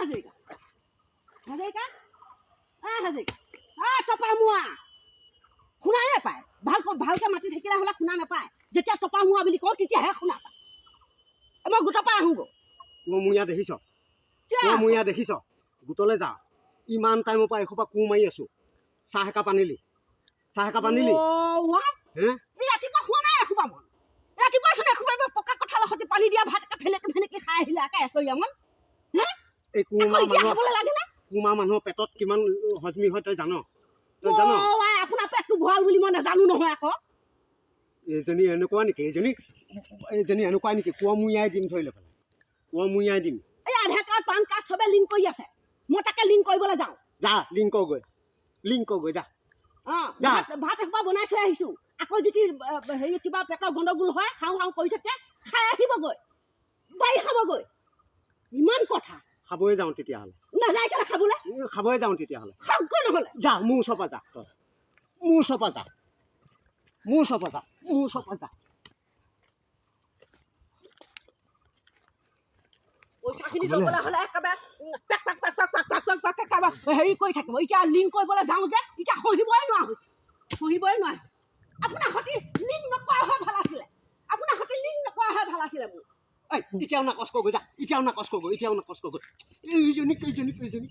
হাজৰিকা, হাজৰিকা, আ হাজৰিকা, আ টপা মোৱা, শুনাই নাপায়। ভাল ভালকৈ মাতি থাকিলে হ'লে শুনা নাপায়, যেতিয়া টপা মোৱা বুলি কওঁ তেতিয়াহে শুনা পায়। মই গোটৰ পৰা আহোঁগৈ। কুমূৰীয়া দেখিছ? কুমূৰীয়া দেখিছ? গোটলৈ যা। ইমান টাইমৰ পৰা এসোপা কোৰ মাৰি আছোঁ। চাহ একাপ আনিলি? চাহ একাপ আনিলি? হে, ৰাতিপুৱা খোৱা নাই এসোপা মন। ৰাতিপুৱাচোন এসোপা পকা কঁঠালৰ সৈতে পানী দিয়া ভাত একে ফেলেকি ফেলেকি খাই আহিলে একে এচৰীয়ামান। হে, এই কুমা মানুহ খাবলৈ লাগেনে? কুমা মানুহৰ পেটত কিমান হজমি হয় তই জান? তই জান? আপোনাৰ পেটটো ভৰাল বুলি মই নাজানো নহয় আকৌ। এইজনী এনেকুৱা নেকি? এইজনী, এইজনী এনেকুৱাই নেকি? কুঁৱমূৰীয়াই দিম ধৰি লৈ পেলাই, কুঁৱমূৰীয়াই দিম। এই আধাৰ কাৰ্ড, পান কাৰ্ড চবে লিংক কৰি আছে, মই তাকে লিংক কৰিবলৈ যাওঁ। যা, লিংক কৰগৈ, লিংক কৰগৈ যা। অঁ, ভাত এসোপা বনাই থৈ আহিছোঁ। আকৌ যদি হেৰি কিবা পেটৰ গণ্ডগোল হয়, খাওঁ খাওঁ কৰি থাকে, খাই আহিবগৈ, বাৰী খাবগৈ। ইমান কথা। খাবই যাওঁ তেতিয়াহ'লে। নাযায় কেলে খাবলৈ? খাবই যাওঁ তেতিয়াহ'লে। খাওকগৈ নহ'লে। যা, মোৰ ওচৰৰ পৰা যা তই, মোৰ ওচৰৰ পৰা যা, মোৰ ওচৰৰ পৰা যা, মোৰ ওচৰৰ পৰা যা। পইচাখিনি ল'বলৈ হ'লে একেবাৰে pack pack pack pack pack pack pack pack একেবাৰে হেৰি কৰি থাকিব। এতিয়া লিংক কৰিবলৈ যাওঁ যে এতিয়া সহিবই নোৱাৰা হৈছে, সহিবই নোৱাৰা হৈছে। আপোনাৰ সৈতে লিংক নকৰা হৈ ভাল আছিলে, আপোনাৰ সৈতে লিংক নকৰা হৈ ভাল আছিলে মোৰ। এই এতিয়াও নাকচ কৰগৈ যা, এতিয়াও নাকচ কৰগৈ, এতিয়াও নাকচ কৰগৈ। এইজনী, এইজনী, এইজনী।